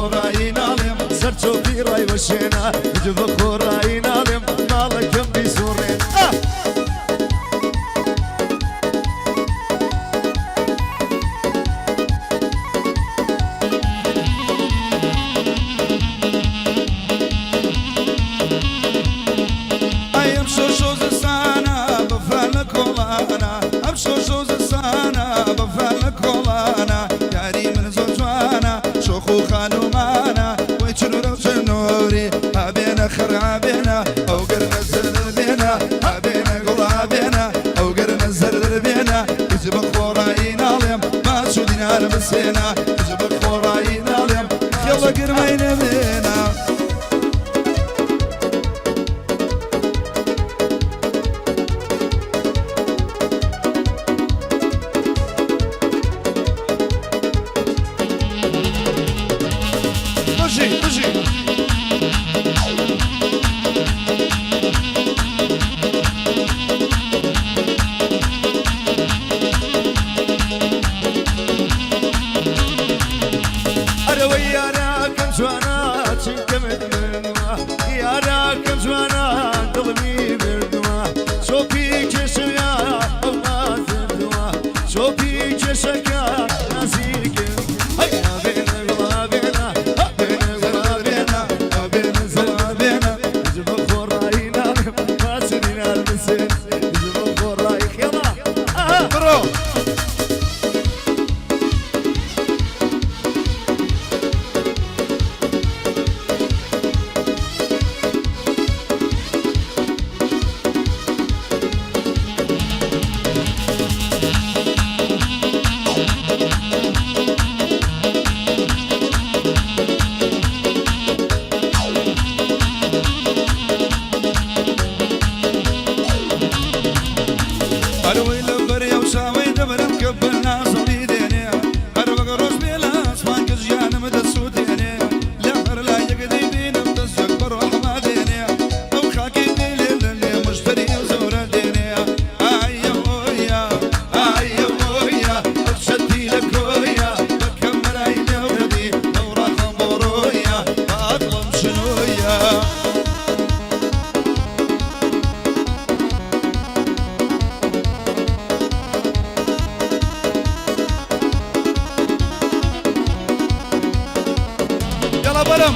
خۆڕایی ناڵێم سەرچۆپی ڕای وەشێنە کچ بە خۆڕایی ناڵێم ماڵەکەم بیسوڕێن ئا. ئەی ئەمشەو شەو زستانە بەفرە لە کۆڵانە ئەمشەو شەو زستانە بەفرە لە کۆڵانە یاری من زۆر جوانە شۆخ و خانومانە وەی چنورە و چنوری ئابێنە خەرابێنە ئەو گەرمە زەردر بێنە ئابێنە گوڵ ئابێنە ئەو گەرمە زەردر بێنە هیچ بە خۆڕایی ناڵێم ماچ و دینار بسێنە هیچ بە خۆڕایی ناڵێم خێڵە گرمەی نەمێنە. بژی بژی. ئەرەوەی یاراکەم جوانە چنکەمت بردووە یاراکەم جوانە دڵمی بردووە چۆپی کێشەیا ئەو نازردووە چۆپی کێشەکە نازی کرد هەیا بێنە گوڵا بێنە بێنە گوڵا بێنە بێنە زەڵا بێنە دژ بە خۆڕایی ناڵێم ماچنی نار بسێن دژ بە خۆڕایی خێڵا ئەها بڕۆ. ئەرەوەی لە بەریا و چاوەی دەبرم کە بە نازڵی دێنێ هەر وەک ڕۆژ بێ لە ئاسمان کە ژیانم دەسووتێنێ لە هەر لایەک دەیبینم دەست بە ڕۆحما دێنێ ئەو خاکەی دێ لێ لە لێ مشتری زۆرە دێنێ ئایە ئۆیا ئایە ئۆیا ئەو شەتی لە کۆیا بە کەمەرای لێوردی ئەو ڕاخەم بۆ ڕۆیا بە ئەقڵم شنۆیا. یاڵا بەرم.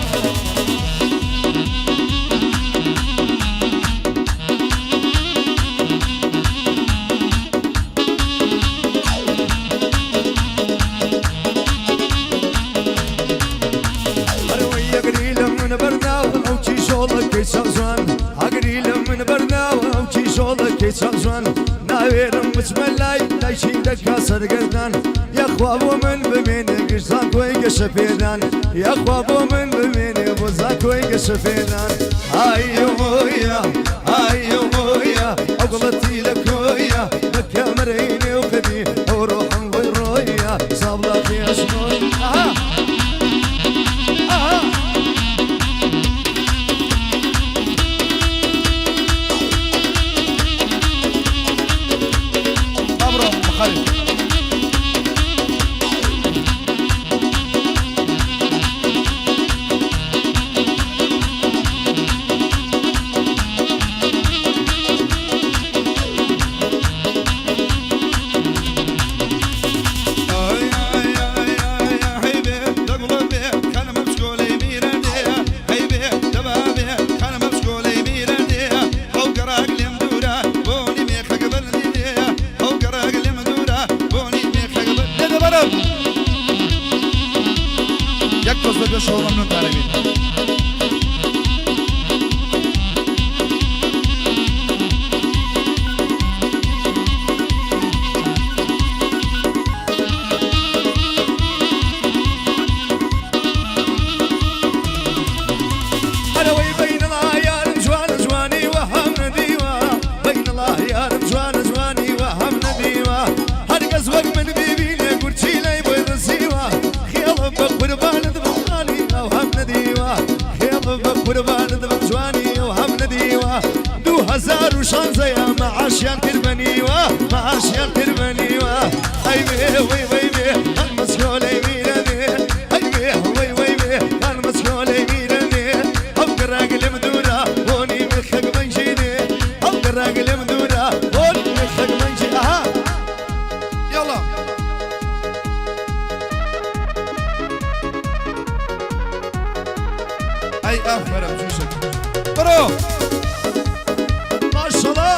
ئەرەوەی ئەگری لە من بەرناوە ئەو کیژۆڵەکەی چاوجوان ئاگری لە من بەرناوە ئەو کیژۆڵەکەی چاوجوان ناوێرم بچمە لای دایکی دەکا سەرگەردان یاخوا بۆ من بمێنێ گشت زانکۆی گەشە پێدان یاخوا بۆ من بمێنێ بۆ زانکۆی گەشە پێدان ئایۆیا ئایۆیا ئەو گوڵەتی لە کۆیا بە کەمەرەی نێو قەدی ئەو ڕۆحم بۆی ڕۆیا سابڵاخی ئەژنۆی ئەها ئەها. ئەبڕۆ بخەرێ. یەک تۆز بە پێشەوە مەمنونتان ئەبین. ئەرەوەی بەینەڵا یارم جوانە جوانی وەهام نەدیوە بەینەڵا یارم جوانە جوانی وەهام نەدیوە هەرگەز وەک من بیبینێ گورچیلەی بۆی ڕزیوە خێڵم بە قوربانت بم جوانی ئەوهام نەدیوە خێڵم بە قوربانت بم جوانی ئەوهام نەدیوە 2016 یا مەعاشیان کرد بە نیوە مەعاشیان کرد بە نیوە ئەی بێ وەی وەی بێ ئەم مەسکۆلەی میرە بێ ئەی بێ وەی وەی بێ. دورە بۆنی مێخەک مەنگی ئەها. یەڵا. ئەی ئافەرم جوشک بڕۆ. ماشەڵا.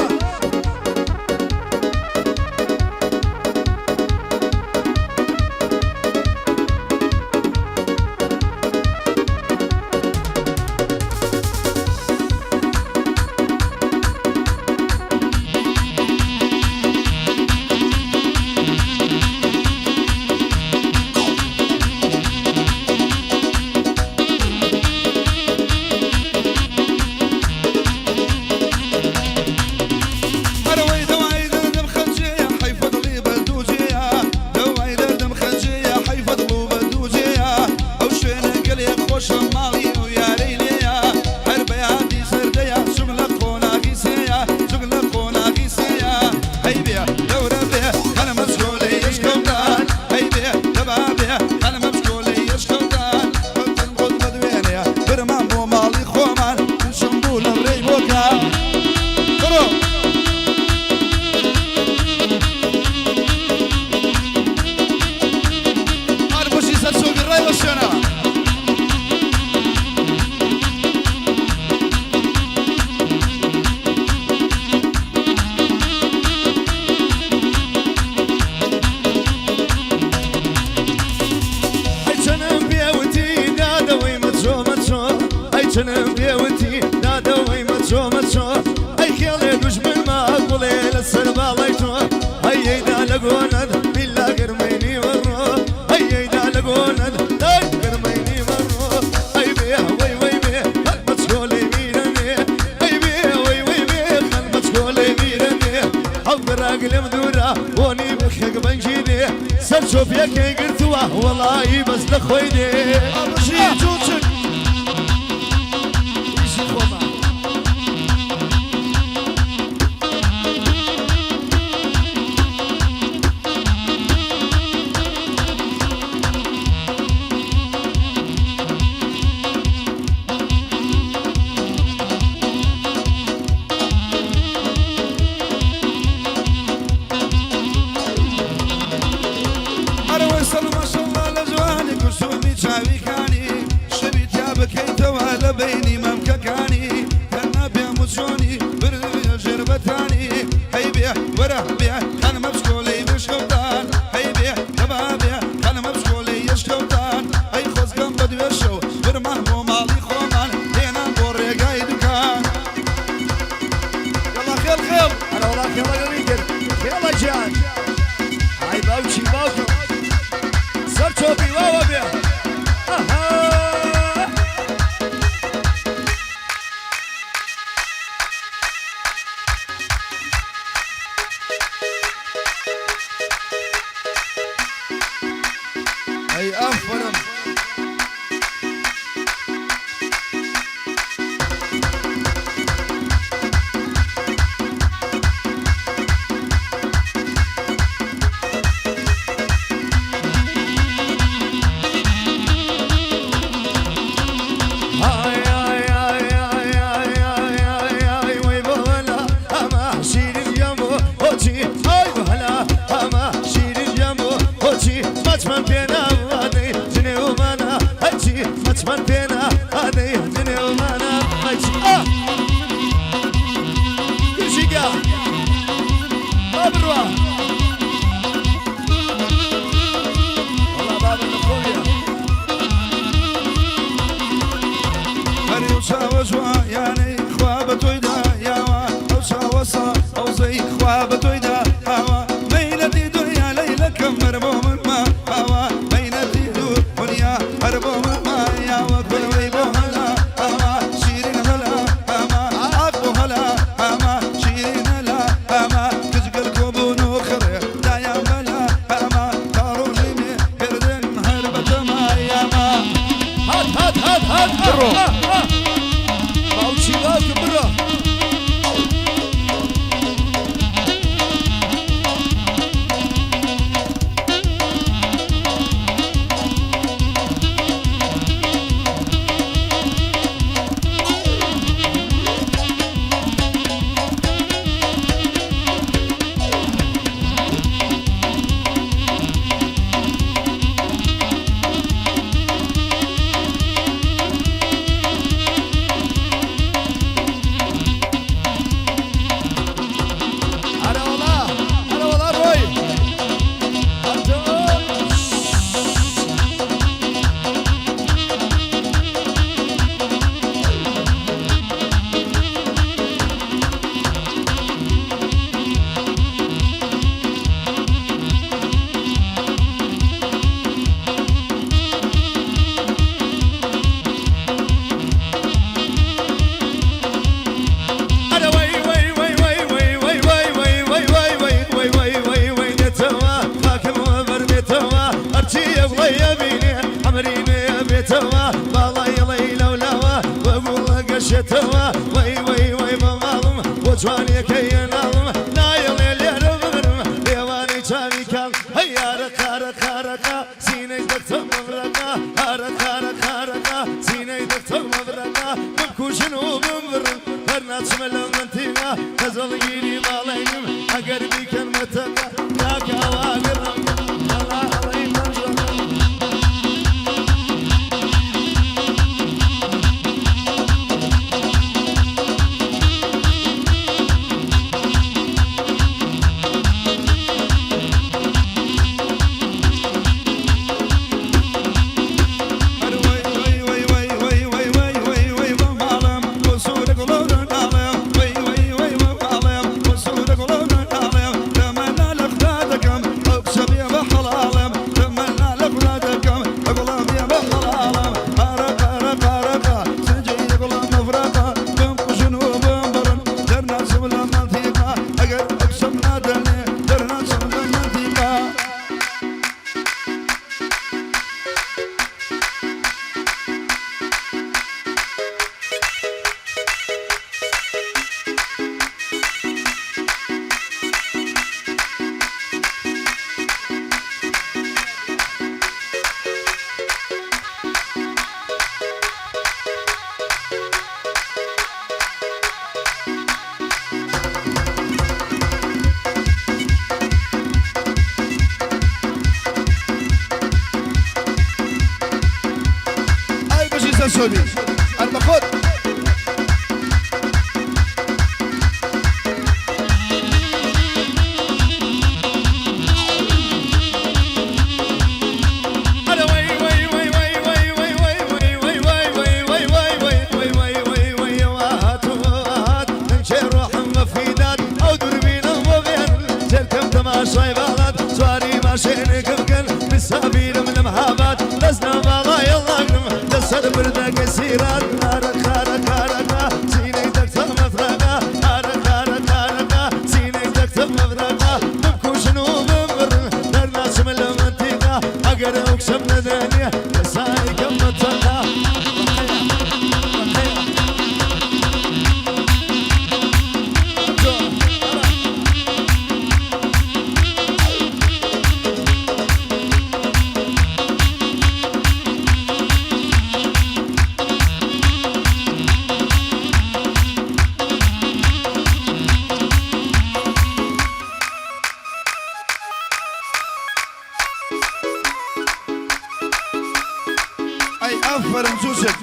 ئەرەوەی دەوای دەردم خەنجەیە حەیفە دڵی بەدووجێیە دەوای دەردم خەنجەیە حەیفە دڵ و بەدووجێیە ئەو شوێنە گەلێ خۆشە ماڵی ئەو یارەی لێیە هەر بە یادی زەردەیە چووم لە قۆناغی سێیە چووم لە قۆناغی سێیە هەی بێ دەورە بێ خەنمە چکۆلەی ئەشکەوتان هەی بێ دەبا بێ خەنمە چکۆلەی ئەشکەوتان وتم خۆت بەدوێنێ برمان بۆ ماڵی خۆمان تووشم بوو لە ڕێی بۆکان بڕۆ. هەر بژی سەرچۆبی ڕای وەشێنە. ئەی چەنم پێوتی دادەوەی مەچۆ مەچۆ ئەی چەنم پێوتی دادەوەی مەچۆ مەچۆ ئەی خێڵێ دوژمنما گوڵێ لەسەر باڵای تۆ ئەی ئەیدا لە گۆنەت بیلا گەرمەی نیوەڕۆ ئەی ئەیدا لە گۆنەت دای گەرمەی نیوەڕۆ ئەی بێ وەی وەی بێ هەر بەچکۆلەی میرەمێ ئەی بێ وەی وەی بێ خەن بەچکۆلەی میرەمێ ئەو گەراگ لێم دوورە بۆنی بخێک بەنگی دێ سەر چۆپیەکەی گرتووە وەڵایی بەس لە خۆی دێ. ئەبژی جوچک. ئیشی خۆمان. ئەرەوەی سەر ماشەڵڵا لە جوانی کورسومی چاویکانی شەوی تیا بکەیتەوە لە بەینی مەمکەکانی تەنها پێم و چۆنی بردوویە ژێر بەتانی هەی بێ وەرە بێ خانمە بچکۆلەی بشکەوتان هەی بێ دەبا بێ خانمە بچکۆلەی یەشکەوتان ئەی خۆزگەم بەدوێ شەو برمان بۆ ماڵی خۆمان هێنان بۆ ڕێگای دوکان یەڵا خێڵ خێڵ. ئەرە وەڵا خێڵەکەمی کرد خێڵە گیان ئای باوکی باوکم سەر چۆپی واوە بێ ئەها. ئەی ئافەرم. جوانیەکەی ئەناڵم نایەڵێ لێرە بمرم لێوانەی چاوی کاڵ هەی ئارەقە ئارەقە ئارەقە سینەی دەختە مەبرەقە ئارەقە ئارەقە ئارەقە سینەی دەختە مەبرەقە بمکوژن و بمبڕن دەرناچمە لەم مەنتیقە خەجەڵگیری ماڵەینم ئەگەر بیکەنمە تەقە کاکە ئەوە ئاگرم ئەڵا ئەڵێی پەنجەرە. هەر وەی وەی وەی وەی وەی وەی وەی وەی وەی بە ماڵم بۆ سوورە گوڵەورە ناڵێم وەی وەی وەی بە ماڵم بۆ سوورە گوڵەورە ناڵێم تەمەنا لە خودا دەکەم ئەو کچە بێ بە حەڵاڵم تەمەنا لە خودا دەکەم ئەو گوڵە بێ بە حەڵاڵم ئارەقە ئارەقە ئارەقە سنجی گوڵە مەفرەقە بمکوژن و بمبڕن دەرناچم لە مەنتیقە ئەگەر ئەو کچەم نادەنێ دەرناچم لە مەنتیقە. ئەی بژی سەرشۆبی هەر بە خۆت. ئەرە وەی وەی وەی وەی وەی وەی وەی وەی وەی وەی وەی وەی وەی وەی وەی وەی وەی وەی ئەوە هات و هات دەنگێ ڕۆحم بە فیدات ئەو دووربینم بۆ بێنن تێرکەم تەماشای باڵات سواری ماشێنێکم بکەن مسافیرم لە مهاباد دەست لە باڵای هەڵناگرم لەسەر بردەکەی سیرات ئارەقە ئارەقە ئارەقە سینەی دەکتەم مەفرەقە ئارەقە ئارەقە ئارەقە سینەی دەکتەم مەفرەقە بمکوژن و بمبڕن دەرناچم لە مەنتیقە ئەگەر ئەو کچەم نەدەنێ لەسای کەم مەتەقە. ئەی ئافەرم جوجک.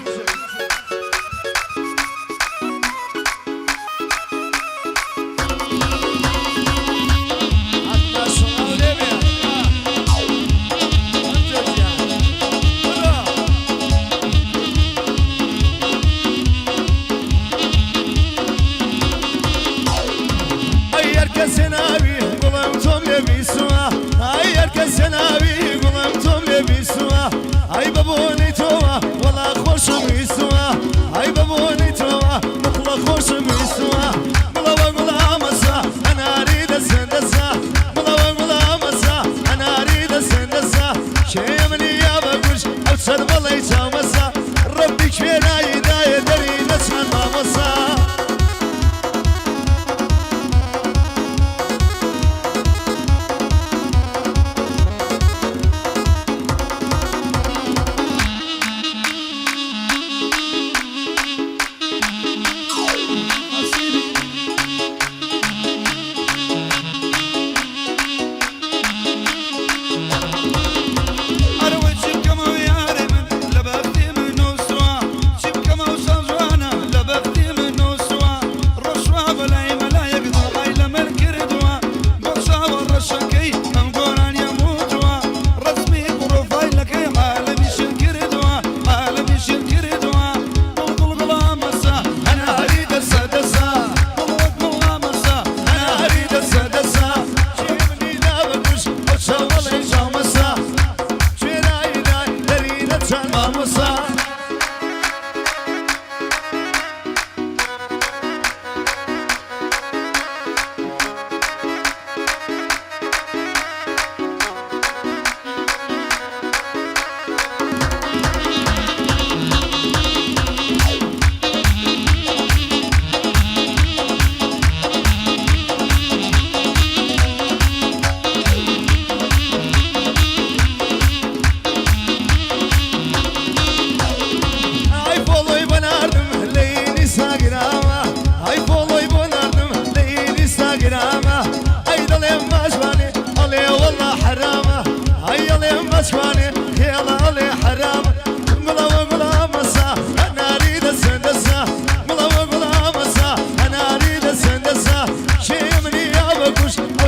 ئەی هەر کەسێ ناوی گوڵم تۆم لێ بیستووە ئەی هەر کەسێ ناوی گوڵم تۆم لێ بیستووە ئەی بە بۆنەی تۆوە وەڵا خۆشم ویستووە ئەی بە بۆنەی تۆوە بخڵە خۆشم ویستووە گوڵەوە گوڵامەسە هەناری دەسێن دەسە گوڵەوە گوڵامەسە هەناری دەسێن دەسە کێ منی یا بە گوش ئەو چەرمەڵەی چاومەسە ڕەبی کوێرایی دایە دەری نەچمان مامۆسا. ئەرە وەی چی بکەمەوە یارێ من لەبەر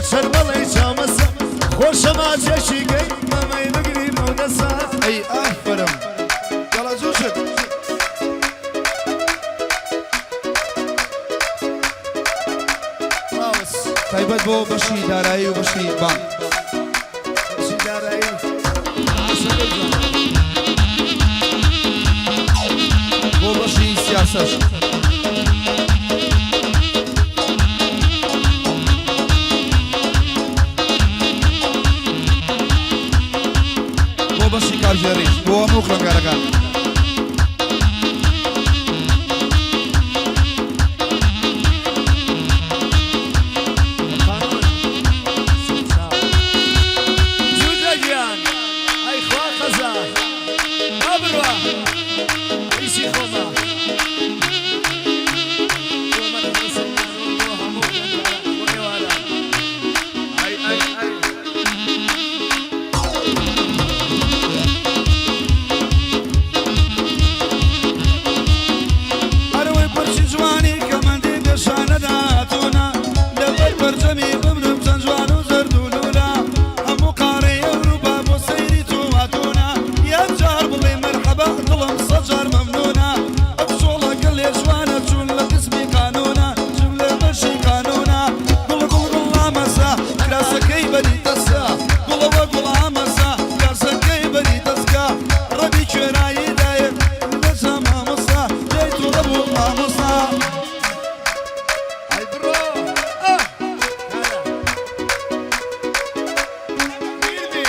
ئەو چەرمەڵەی چاومەسە خۆشە ماچێکی گەی مەمەی بگری مەودەسە. ئەی ئافەرم یاڵا زوو شت. ڕاوس. تایبەت بۆ بەشی دارایی و بەشی بانک. بەشی دارایی عاشقی جوان. بۆ بەشی سیاسەش. بۆ بەشی کارگێڕیش بۆ هەموو خوێندکارەکان. قانون سەرچاو. جوجە گیان ئەی خوا قەزا با بڕوا ئیشی خۆمە بۆ مەدرەسەی قانون بۆ هەموو خوێندکاران بۆ ئێواران ئەی ئەی ئەی. ئەرەوەی پرچی جوانی کەمەندی بێشانەدا هاتوونە لەبەر پەرچەمی بمرم چەند جوان و زەرد و لوولە هەموو قاڕەی ئەوروپا بۆ سەیری تۆ هاتوونە یەک جار بڵێ مەرحەبا دڵم سەد جار مەمنونە ئەو چۆڵەکە لێ جوانە چوون لە قسمی قانونە چوون لە بەشی قانونە گوڵ گوڵ گوڵ لامەسە کراسەکەی بەری دەسە گوڵەوە گوڵامەسە کراسەکەی بەری دەسکە ڕەبی کوێرایی دایە دەسە مامۆستا جێی تووڕە بوو مامۆستا. ئەی بڕۆ ئاه کارە بیردی.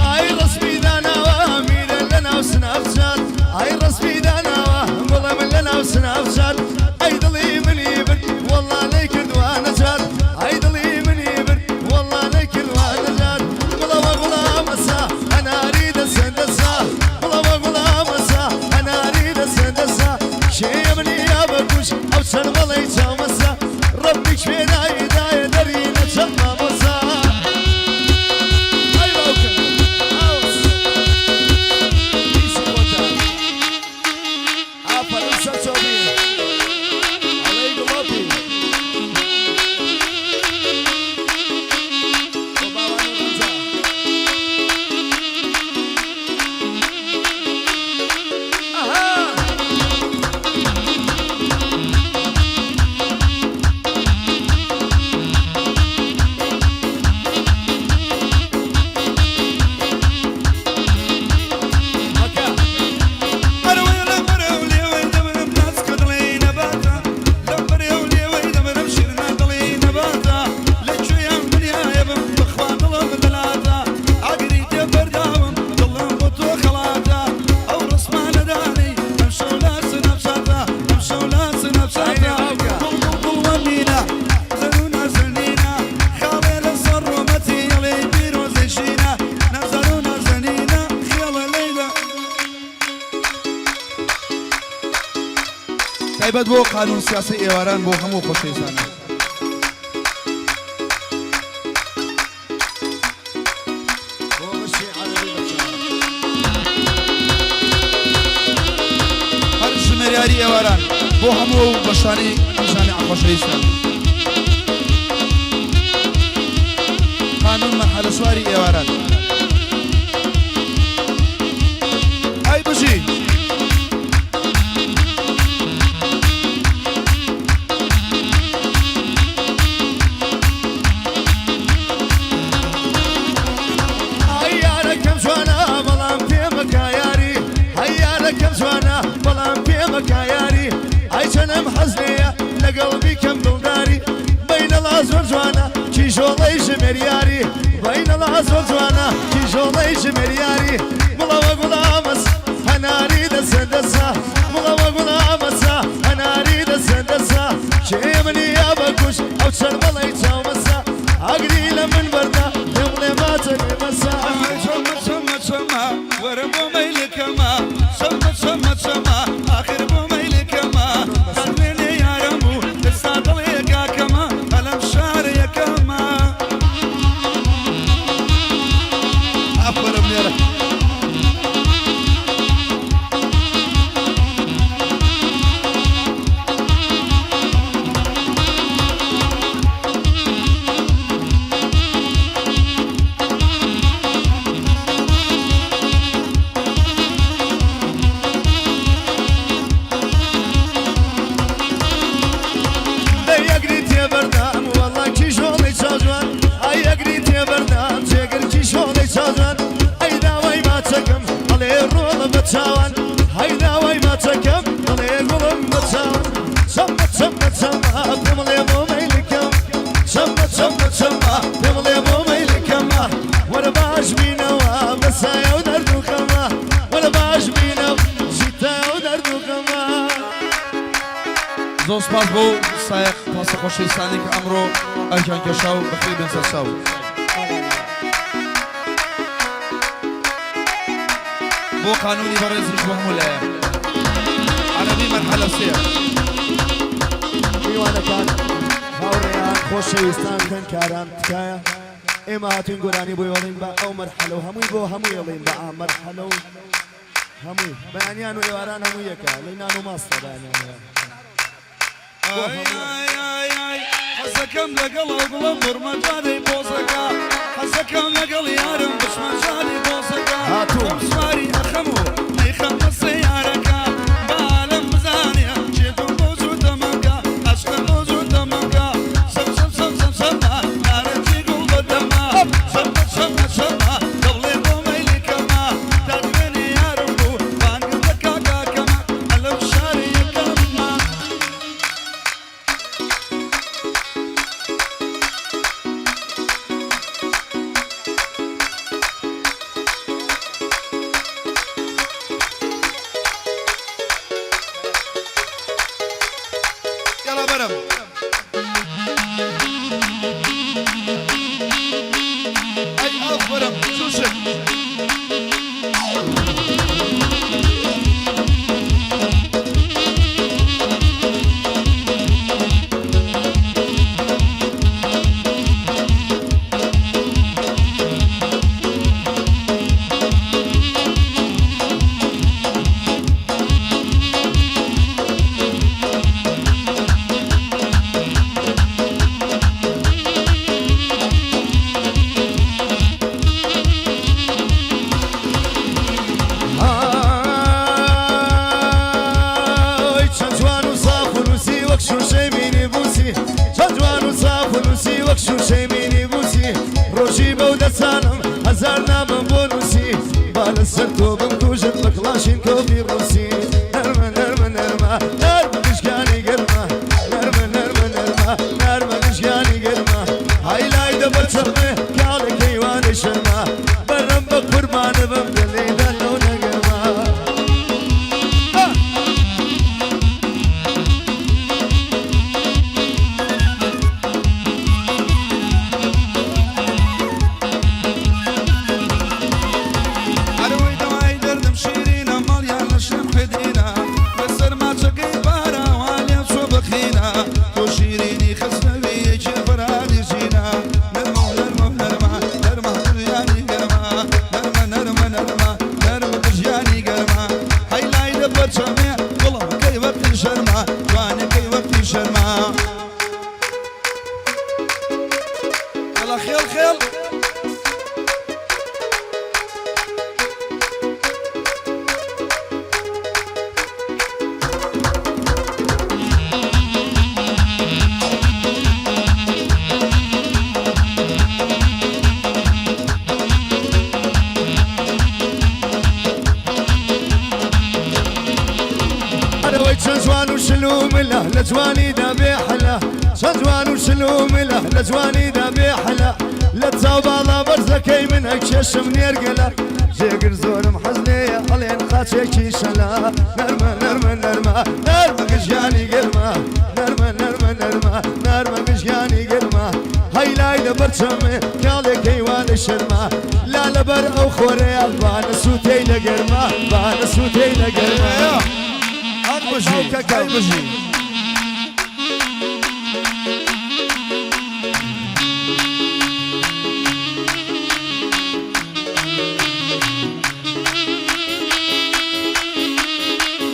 ئای ڕەسمی داناوە میرە لەناو سناپچات ئای ڕەسمی داناوە گوڵە من لەناو سناپچات ئەی دڵی منی برد وەڵا نەیکردووە نەجات ئەی دڵی منی برد وەڵا نەیکردووە نەجات گوڵەوە گوڵامەسا هەناری دەسەن دەسا گوڵەوە گوڵامەسا هەناری دەسەن دەسا کێیە منی یا بەکوش ئەو چەرمەڵەی چاومەسا ڕەبی کوێنایی دایە دەری نەچەم مامۆسا ئەی باوکە ئاوس ئیشی خۆتە ئافەرم سەرچۆبی ئەڵێی گڵۆپی بۆ باوانی ڕەنجە. ئەها. مەکە. ئەرەوەی لەبەرەو لێوەی دەمرم ناسکە دڵی نەباتە لەبەرەو لێوەی دەمرم شیرنە دڵی نەباتە لە کوێیان دنیایە بم بەخوا دڵم دەلاتە ئاگری تێبەرداوم دڵم بۆ تۆ خەڵاتە ئەو ڕسمانە دانەی ئەمشەو لە سناپچاتە ئەمشەو لە سناپچاتە عەینێ باوکە. گوڵ گوڵ گوڵ وەمینە زەر و نازەنینە خاڵێ لەسەر ڕوومەتی ئەڵێی پیرۆزەی شینە نازار و نازەنینە خێڵە لەیلا. تایبەت بۆ قانون سیاسی ئێواران بۆ هەموو خۆشەویستان. بۆ بەشی عەرەبی بەچاو. هەر ژمێریاری ئێواران بۆ هەموو ئەو بەشانەی ئەم جامیعە خۆشەویستە. قانون مەرحەلە چواری ئێواران. ئەی بژی. ئای یارەکەم جوانە بەڵام پێمەکە یاری ئەی یارەکەم جوانە بەڵام پێمەکە یاری ئەی چەنەم حەز لێیە لەگەڵ بیکەم دڵداری بەینەڵا زۆر جوانە کیژۆڵەی ژمێریاری بەینەڵا زۆر جوانە کیژۆڵەی ژمێریاری گوڵەوە گوڵامەس هەناری دەسەن دەسا گوڵەوە گوڵامەسا هەناری دەسەن دەسا کێ منی یا بەکوش ئەو چەرمەڵەی چاومەسا ئاگری لە من بەردا پێم بڵێ ماچە لێمەسا. چەمە چەمە چەمە وەرە بۆ مەیلەکەمە چەمە چەمە چەمە ئاخر بۆ مەیلەکەمە. زۆر سپاس بۆ سایەق پاسە خۆشەویستانی کە ئەمڕۆ ئەرکیان کێشا و بەخێر بێن سەرچاو. بۆ قانونی بەڕێزیش بۆ هەموو لایەک. عەرەبی مەرحەلە سێ. میوانەکان، هاوڕێیان، خۆشەویستان، خوێندکاران، تکایە ئێمە هاتوین گۆرانی بۆ ئێڵین بە ئەو مەرحەلە و هەمووی بۆ هەموو ئێڵین بە ئا مەرحەلە و هەمووی بەیانیان و ئێواران هەموو یەکە لەی نان و ماستە بەیانیان و ئێواران. بۆ ئای هەموو. ئای ئای ئای حەزەکەم لەگەڵ ئەو گوڵە بڕمە جادەی پۆزەکە حەزەکەم لەگەڵ یارم بچمە جادەی پۆزەکە هاتووم. خۆم سواری ئەخەم و ئەیخەمە سەیارەکە با عالەم بزانێ کێفم بۆ جووتە مەمکە عەشقم بۆ جووتە مەمکە شەم شەم شەم شەم شەمە نارنجی گوڵ بەدەمە شەمە شەمە شەمە دەڵێ بۆ مەیلی کەمە تا دوێنێ یارم بوو بانگم دەکا کاکەمە ئەلەو شاری یەکەمە. یەڵا بەرم. ئەی ئاخ بەرم شوشک. ئای چەند جوان و ساف و لوسی وەک شوشەی مینی بوسی، چەند جوان و ساف و لوسی وەک شوشەی مینی بوسی، ڕۆژی بەو دەسانم هەزار نامەم بۆ نووسی، با لەسەر تۆ بمکوژن بە کڵاشین کۆفی ڕووسی. نەرمە نەرمە نەرمە نەرمە گشتیانی گەرمە، نەرمە نەرمە نەرمە نەرمە گشتیانی گەرمە، های لای دەبەر چەمێ کاڵێکەی وانەی شەرمە، بەرم بە قوربانە بم دڵی دە لەو نەگەرمە. ئەرەوەی دەوای دەردم شیرینە ماڵیان لە شەم حدینە لەسەر ماچەکەی پاراوان لێم چۆ بەخینە تۆ شیرینی خستنەوی یەکێ فەرادی ژینە نەرمە و نەرمە و نەرمە نەرمە ژیانی گەرمە نەرمە نەرمە نەرمە نەرمە ژیانی گەرمە هەی لای لە بەرچەمێ گوڵم کەی وەختی شەرمە جوانەکەی وەختی شەرمە یەڵا خێڵ خێڵ. ئەرەوەی چەند جوان و شل و ملە لە جوانیدا بێ حەلە، چەند جوان و شل و ملە لە جوانیدا بێ حەلە، لە چاو باڵا بەرزەکەی من ئەکێشم نێرگەلە، جێگر زۆرم حەز لێیە ئەڵێن قاچێکی شەلە، نەرمە نەرمە نەرمە نەرمە گژیانی گەرمە، نەرمە نەرمە نەرمە نەرمە گژیانی گەرمە، هەی لای لەبەر چەمێ کاڵێکەی وا لە شەرمە، لا لەبەر ئەو خۆرەیە با نەسووتێی لە گەرما، با نەسووتێی لە گەرما. ئەک بژی ئەی بژی.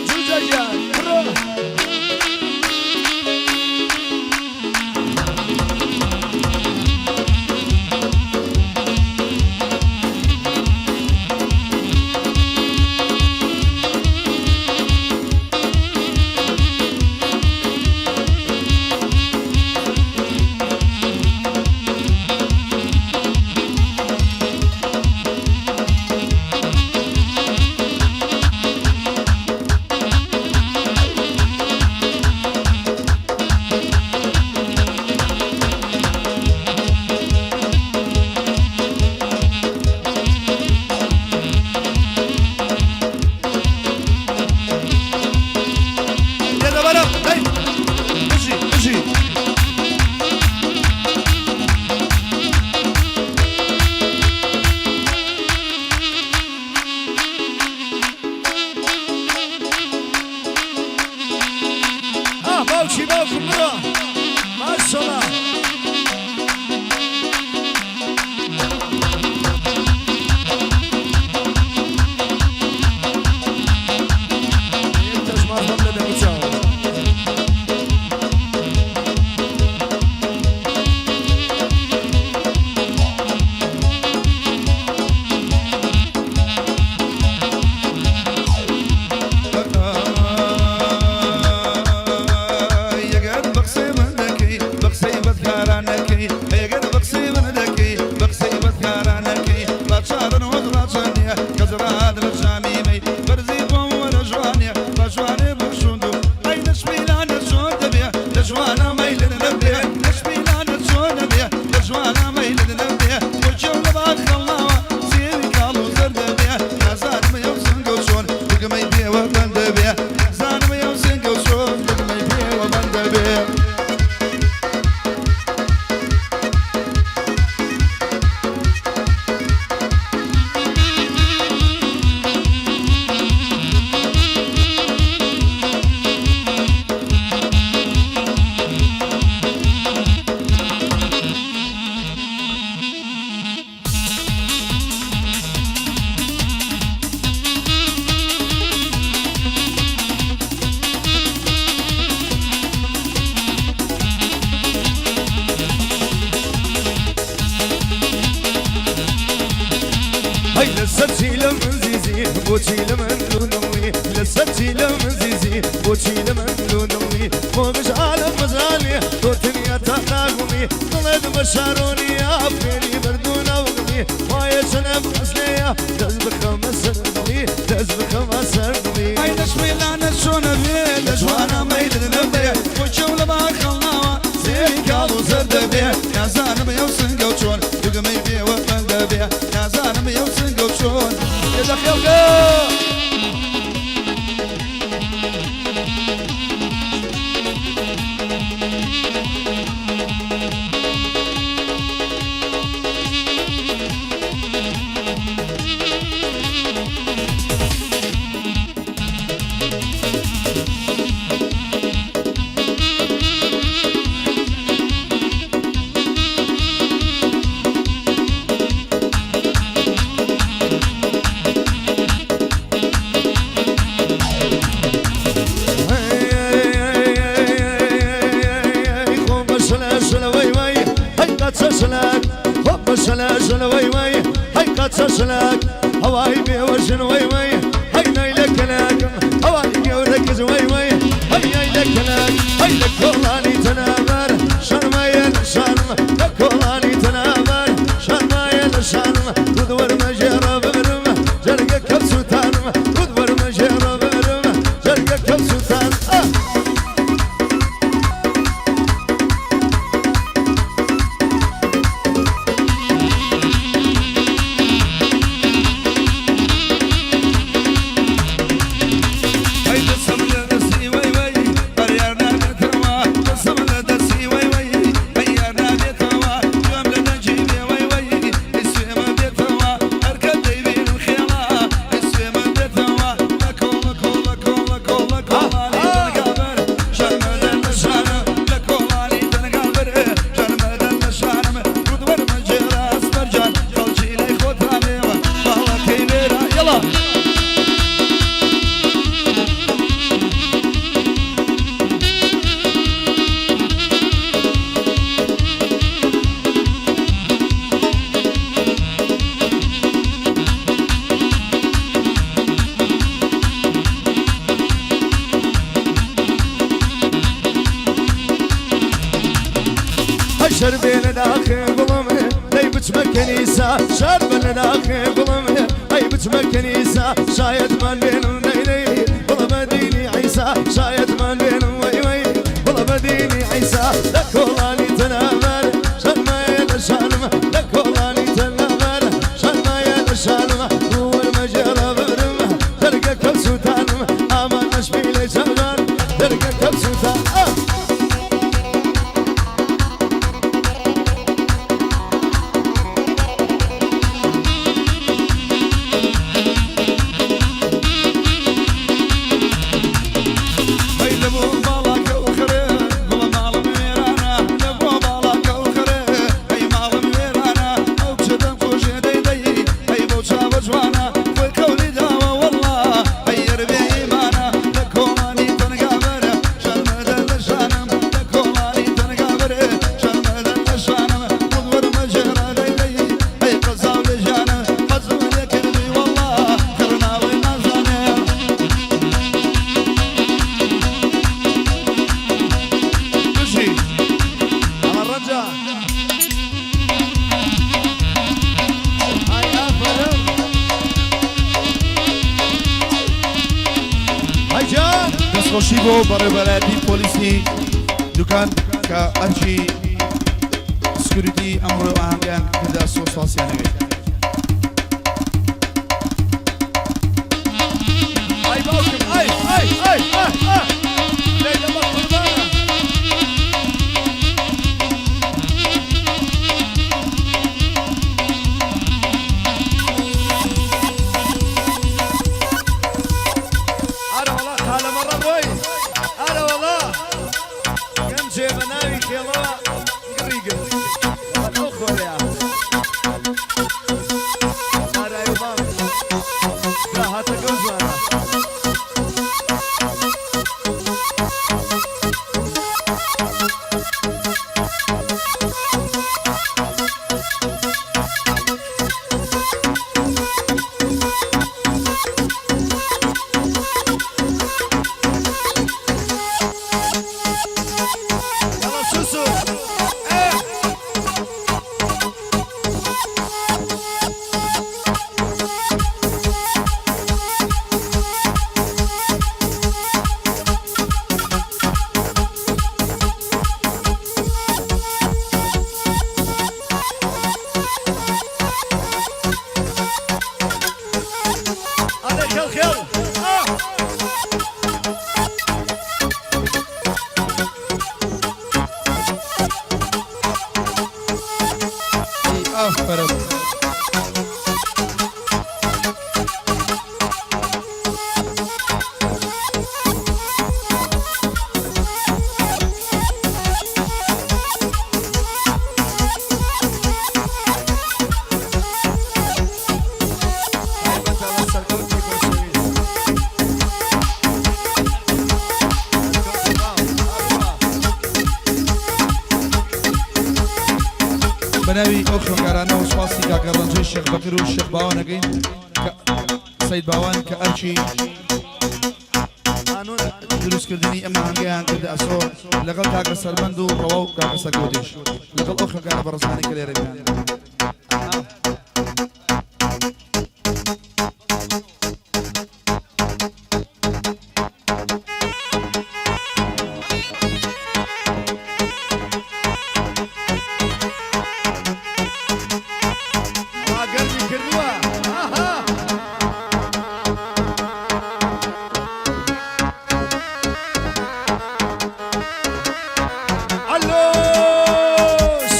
جوجە گیان بڕۆ. باوکی باوکم بڕۆ ماشەڵا. یەک تەشماز بەم لە دەموچاوە. ئەگەر بە قسەی من دەکەی بە قسەی بەدکاران نەکەی ئەگەر بە قسەی من دەکەی بە قسەی بەدکاران نەکەی ڕاچارن وەک ڕاچەنیە کەس ڕات لە جامی مەی بەرزی بۆم وەرە جوانێ بە جوانێ بشوند و ئەی نەشمیلانە چۆن دەبێ لە جوانە مەیلت نەبێ نەشمیلانە چۆن دەبێ لە جوانە مەیلت نەبێ بۆ کێو لە باخ هەڵناوە سێوی کاڵ و زەرد دەبێ نازانم ئەو سنگە و چۆن دوگمەی پێوە بەند دەبێ زانم ئەو سنگە و چۆن دوگمەی پێوە بەند دەبێ. هەی لەسەر چی لە من زیزی بۆچی لە من لونڵی لەسەر چی لە من زیزی بۆچی لە من لونڵی بۆ گژ عالەم بەزانێ تۆ تەنیا تا ناگوڵی دڵێت بە شارۆنیە فێری بەردوونە وگڵی وایە چەنەم ئەسلەیە دەست بخەمە سەر دڵی دەست بخەمە سەر دڵی. ئەی نەشمیلانە چۆنە بێ لە جوانە مەیلت نەبێ بۆ کێو لە باخ هەڵناوە سێوی کاڵ و زەرد دەبێ نازانم ئەو سنگە و چۆن دوگمەی پێوە بەند دەبێ نازانم ئەو سنگە و چۆن لە خێڵگە. هەوای بێوەژن وەی وەی هەی نای لە کەلاکم هەوای گەورە کز وەی وەی هەی نای لە کەلاک هەی لە کۆڵانی تەنابەر شەرمایە لە شانم لە کۆڵانی تەنابەر شەرمایە لە شانم ڕوودوەرمە ژێڕە بمرم جەرگە کەم سووتانم ڕوودوەرمە ژێڕە بمرم جەرگە کەم سووتان ئا. ئەی دەسم لە دەستی وەی وەی بەریار نابێتەوە دەسم لە دەستی وەی وەی بەریار نابێتەوە گوێم لە دەنگی بێ وەی وەی ئەی سوێمە بێتەوە هەرکە دەیبینم خێڵا ئەی سوێمە بێتەوە لە کۆڵە کۆڵە کۆڵە کۆڵە کۆڵانی تەنگابەر شەرمەدەن لە شانم لە کۆڵانی تەنگابەر شەرمەدەن لە شانم ڕوودوەرمە ژێرە ئەسمەرجان خەڵکی لای خۆتانێوە ماڵەکەی لێرە یەڵا. هەی شەربێ لە داخێ گوڵم دەی بچمە کەنیسە شەربە لە داخێ گوڵم ئەی بچمە کەنیسە شایەتمان بێنم دەی دەی گوڵە بە دینی عیسا شایەتمان بێنم وەی وەی گوڵە بە دینی عیسا لە کۆڵانی تەنابەر شەرمایە لە شانم لە کۆڵانی تەنابەر شەرمایە لە شانم ڕووەرمە ژێڕە ببرم دەرگە کەم سووتانم ئامان نەشمی لێ چاوان دەرگە کەم سووتان ئا. ئەی لە بۆ باڵاکە و خرێ دەستخۆشی بۆ بەڕێوەبەرایەتی پۆلیسی دوکان کە ئەرکی security ئەمڕۆ ئاهەنگیان کردە سۆ سپاسیان ئەکەین. ئای باوکم ئای ئای ئای ئاه ئاه لەیلە بە قوربانە. ئارە وەڵا قالەمەڕە ڕۆی ئارە وەڵا گەنجێ بە ناوی خێڵەوە گڕی گرت وەڵا ئەو خۆرەیە ئارای و مام داهاتەکەو جوانە. یاڵا سوسو ئێ. ئەرێ خێڵ خێڵ ئا. ئافەرم. تایبەتە بە سەرکەوتی خۆشەویست. سەرکەوتی مام. ئاوا. بە ناوی ئەو خوێندکارانەوە سوپاسی کاکە ڕەنجەی شێخ بەکر و شێخ باوان ئەکەین کە سەید باوان کە ئەرکی قانون دروستکردنی ئەم ئاهەنگەیان کردە ئەسۆ لەگەڵ کاکە سەربەند و ڕەوا و کاکە سەرکەوتیش لەگەڵ ئەو خوێندکارە بەڕێزانەی کە لێرە بیان. ئا گەرمی کردووە ئاها. عەلۆش.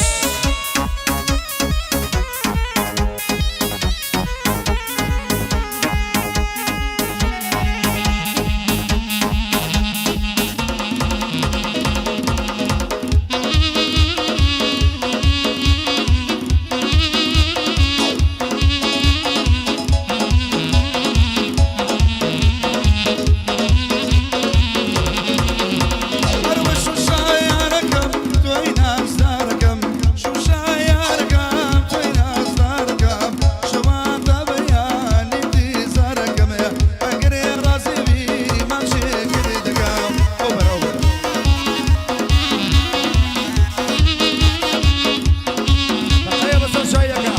هەروە شوشایارەکەم تۆی نازدارەکەم شوشایارەکەم تۆی نازدارەکەم شەوان تا بەیانی ئینتیزارەکەم ئەگەرێ ڕازی بی ماچێکت دەکەم ئەوبەر ئەوبەر. تەقەیە بەسەر شایەکە.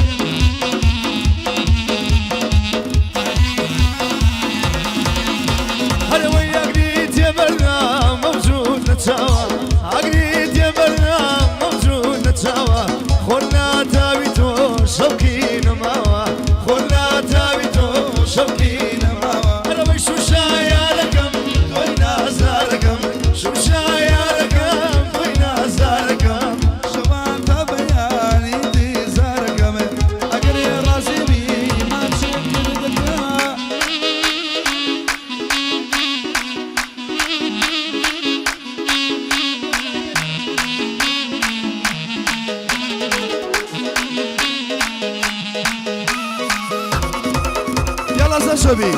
هەرەوەی ئەگری تێبەرنا مەوجود لە چاوە ئەگری تێبەرنا مەوجود لە چاوە خۆر ناتاوی تۆ شەوقی نەماوە خۆر ناتاوی تۆ شەوقی نەماوە هەرەوەی شوشایارەکەم تۆی نازارەکەم شوشایارەکەم تۆی نازارەکەم شەوان تا بەیانی ئینتیزارەکەم ئەگەرێ ڕازی بی ماچێکت دەکەم. یاڵا سەرشۆبی.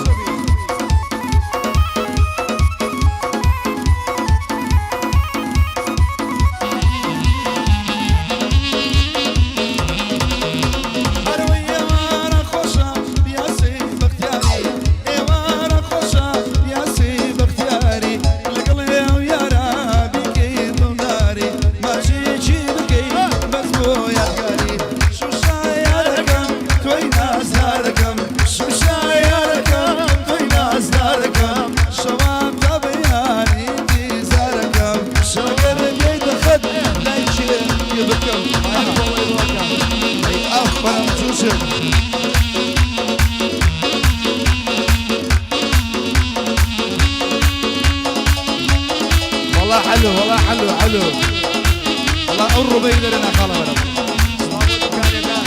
هەروەی ئێوارە خۆشە پیاسی بەختیاری ئێوارە خۆشە پیاسی بەختیاری لەگەڵ ئەو یارە بیکەی دڵداری ماچێکی بکەی بەس بۆ یادگاری شوشایارەکەم تۆی نازدارەکەم شوشایارەکەم حلو وەڵا حلو حلو وەڵا ئەو ڕوبەی لێرە ناخاڵە وەرە. سڵاو بۆ دوکانەکان.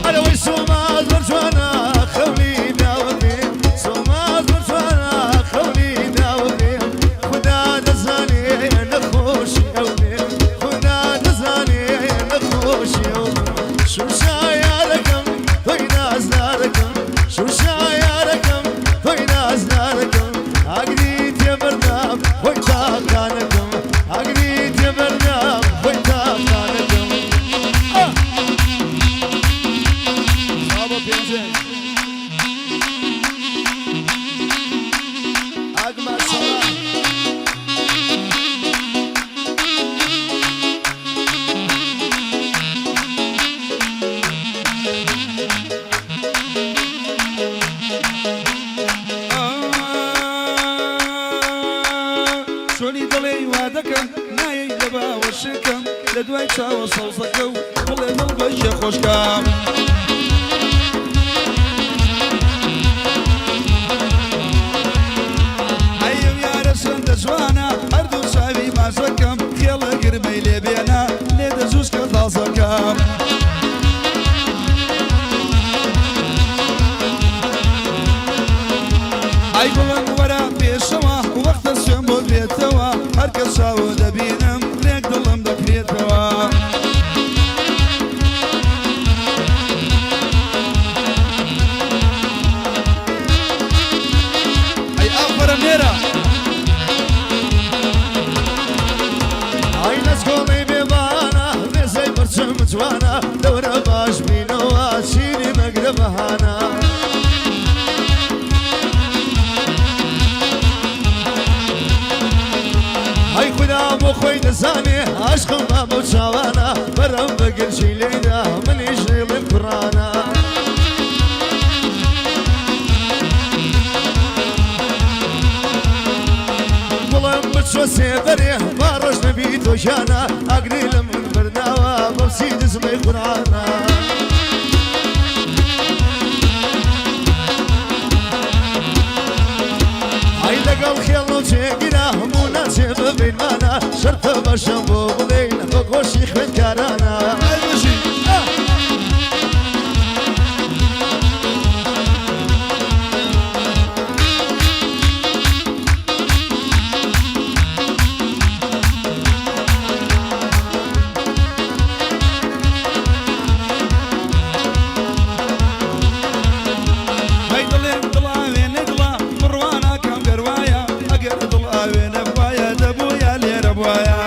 ئەرەوەی سۆما زۆر جوانە خەونی داوەتێ سۆما زۆر جوانە خەونی داوەتێ خودا دەزانێ نەخۆشی ئەو بێ خودا دەزانێ نەخۆشی ئەو شوشا یارەکەم تۆی نازدارەکەم شوشا یارەکەم تۆی نازدارەکەم ئاگری تێبەردام خۆی تاقانەکەم ئاگری تێبەردام خۆی تاقانەکەم. سڵاو بۆ پێنجوێن. ئاگ ماشەڵا. چۆنی دەڵێی وا دەکەم نایەی لە باوەشەکەم لە دوای چاوە سەوزەکە و بڵێ دڵ بەجێ خۆشکەم. ئەی ئەو یارە چەندە جوانە هەردوو چاوی ماچەکەم خێڵە گرمەی لێ بێنە لێ دەجووسکە تازەکەم. ئەی گوڵم وەرە پێشەوە وەختە سوێم بۆت بێتەوە هەر کە چاوت دەبینم رێک دڵم دەکرێتەوە. ئەی ئافەرم نێرە. ئای نەچکۆڵەی بێبانە مێزەی پرچم جوانە دەورە باش بینەوە چینی مەگرە بەهانە. ئەی خودا بۆ خۆی دەزانێ عاشقم بە بەو چاوانە بەرەم بە گرژی لێیدا منیش ڕیڵیم کوڕانە. گوڵم بچۆ سێبەرێ با ڕۆژ نەبی تۆ گیانە ئاگری لە من بەرداوە بەو دزمەی قورئانە. ئای لەگەڵ خێڵ و جێگیرا هەموو ناچێ ببینمانە شەرتە بەشەم بۆ بڵێین بە گۆشی خوێندکارانە. ئای بژی. ئەی دڵێم دڵ ئاوێنە دڵە بڕوا ناکەم گەر وایە ئەگەر دڵ ئاوێنە بوایە دەبوویە لێرە بوایە.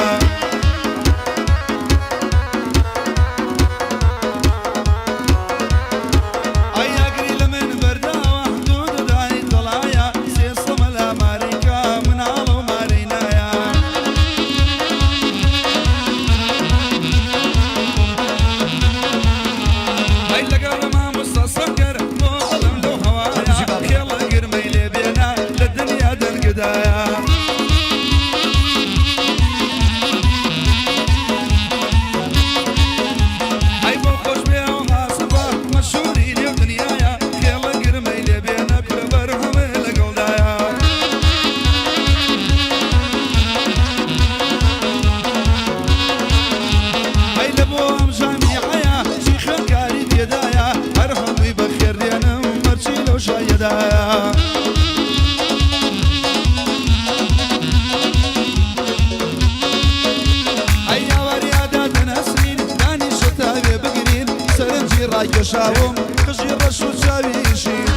ئەی ئاگری لە من بەرداوە دوو ددانی تەڵایە سێ سەمە لە ماریکا مناڵە و مارینایە. ئەی لەگەڵ مامۆستا سەنگەر بۆ دڵم لەو هەوایە خێڵە گرمەی لێ بێنە لە دنیا دەنگدایە. ئەی بۆ خۆش بێ ئەو هاسفە مەشهوری نێو دنیایە خێڵە گرمەی لێ بێنە کورە بەرهەمێ لەگەڵدایە. ئەی لە بۆ ئەم جامیعەیە چی خوێندکاری تێدایە هەر هەمووی بەخێر دێنم هەرچی لەو شایەدایە. ئەی یاوەریادا دەنەسرین دانیشە تاوێ بگرین سەرنجی ڕاکێشاوم قژی ڕەش و چاوی شین.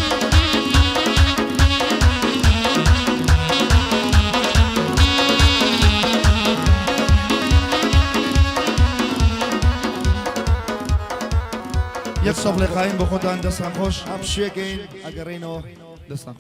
یەک سەفڵێ قایم بۆ خۆتان دەستان خۆش. ئەم شوێکەین ئەگەڕێینەوە. دەستان خۆش.